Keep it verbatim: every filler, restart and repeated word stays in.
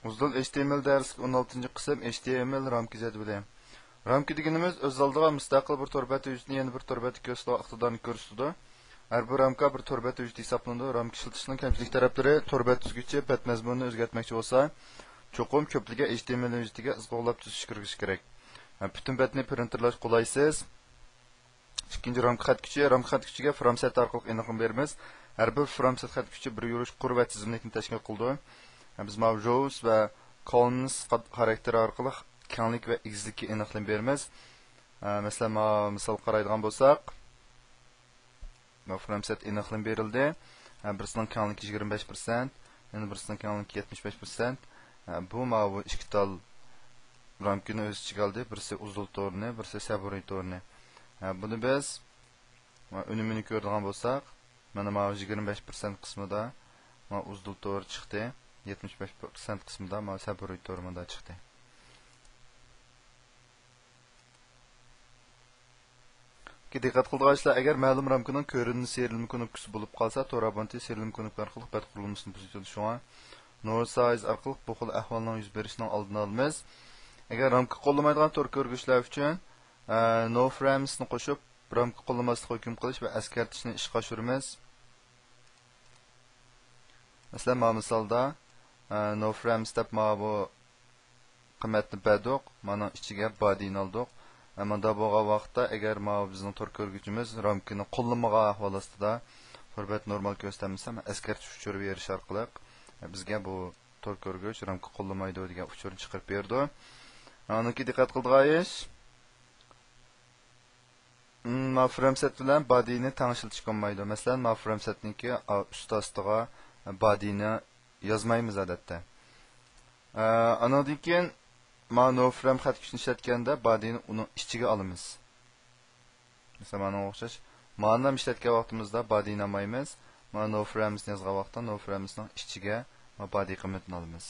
ئۇزۇن ئېچ تى ئېم ئېل دەرسلىك، ئون ئالتىنچى قىسىم، ئېچ تى ئېم ئېل رامكا جەدۋىلى. رامكا دېگىنىمىز ئۆز ئالدىغا مۇستەقىل بىر تور بەت ھۆججىتىنى يەنە بىر تور بەتكە كۆرسىتىدۇ، ئىقتىدارنى كۆرسىتىدۇ. ھەر بىر رامكا بىر تور بەت ھۆججىتى ھېسابلىنىدۇ. رامكا ئىشلىتىشنىڭ كەمچىلىك تەرەپلىرى: تور بەت تۈزگۈچى بەت مەزمۇنىنى ئۆزگەرتمەكچى بولسا، چوقۇم كۆپلىگەن ئېچ تى ئېم ئېل ھۆججىتىگە ئىزغا قوغلاپ تۈزىتىش كىرگۈزۈش كېرەك. ھەم پۈتۈن بەتنى پرىنتېرلاش قولايسىز. ئىككىنچى، رامكا خەت كۈچى. رامكا خەت كۈچىگە فرامسەت ئارقىلىق ئېنىقلىما بېرىمىز. ھەر بىر فرامسەت خەت كۈچى بىر يۈرۈش قۇر ۋە تىزىملىكنى تەشكىل قىلىدۇ. بىز ماۋۇ روۋس ۋە كولمنس خاراكتېرى ئارقىلىق كەڭلىك ۋە ئېگىزلىككە ئېنىقلىما بېرىمىز. مەسىلەن، ماۋۇ مىسال قارايدىغان بولساق، ماۋۇ فرامسەت ئېنىقلىما بېرىلدى. بىرسىنىڭ كەڭلىكى يىگىرمە بەش پىرسەنت، يەنە بىرسىنىڭ كەڭلىكى يەتمىش بەش پىرسەنت. بۇ ماۋۇ ئىككى تال رامكىنى ئۆز ئىچىگە ئالدى. بىرسى ئۇزۇل تورىنى، بىرسى سەبۇرى تورىنى. بۇنى بىز ئۈنۈمىنى كۆرىدىغان بولساق، مانا ماۋۇ يىگىرمە بەش پىرسەنت قىسمىدا ماۋۇ ئۇزۇل تورى چىقتى، يەتمىش بەش پىرسەنت قىسمىدا ماۋۇ سەبۇرى تورى مۇندا چىقتى. دىققەت قىلىدىغان ئىشلار، ئەگەر مەلۇم رامكىنىڭ كۆرۈنمە سېرىلما كۇنۇپكىسى بولۇپ قالسا، تور ئابونېنتى سېرىلما كۇنۇپكا ئارقىلىق بەت قۇرۇلمىسىنى بۇزىدۇ. شۇڭا نور سايز ئارقىلىق بۇ خىل ئەھۋالنىڭ يۈز بېرىشىنىڭ ئالدىنى ئالىمىز. ئەگەر رامكا قوللىمايدىغان تور كۆرگۈچلەر ئۈچۈن، ئە، نو فرامسنى قوشۇپ، رامكا قوللىماسلىق ھۆكۈم قىلىش ۋە ئەسكەرتىشنى ئىشقا ئاشۇرىمىز. مەسىلەن، ماۋۇ مىسالدا، ئە، نو فرامس دەپ ماۋۇ قىممەتنى بەردۇق، مانا ئىچىگە بادىنى ئالدۇق. ئە، مۇنداق بولغان ۋاقىتتا، ئەگەر ماۋۇ بىزنىڭ تور كۆرگۈچىمىز رامكىنى قوللىمىغان ئەھۋال ئاستىدا تور بەت نورمال كۆرسىتەلمىسە، ئەسكەرتىش ئۇچۇرى بېرىش ئارقىلىق، ئە، بىزگە بۇ تور كۆرگۈچ رامكا قوللىمايدۇ دېگەن ئۇچۇرنى چىقىرىپ بېرىدۇ. ئانىڭكى دىققەت قىلىدىغان ئىش، مم، ما فرامسەت بىلەن بادىنى تەڭ ئىشلىتىشكە بولمايدۇ. مەسىلەن، ما فرامسەتنىڭكى، ئا، ئۈستى ئاستىغا بادىنى يازمايمىز ئادەتتە. ئا، ئانىڭدىن كېيىن ما نو فرام خەت كۈچىنى ئىشلەتكەندە بادىنى ئۇنىڭ ئىچىگە ئالىمىز. مەسىلەن، مانا ئوخشاش. مانىلا ئىشلەتكەن ۋاقتىمىزدا بادىنى ئالمايمىز. ما نو فرامسنى يازغان ۋاقىتتا نو فرامسنىڭ ئىچىگە ما بادى قىممىتىنى ئالىمىز.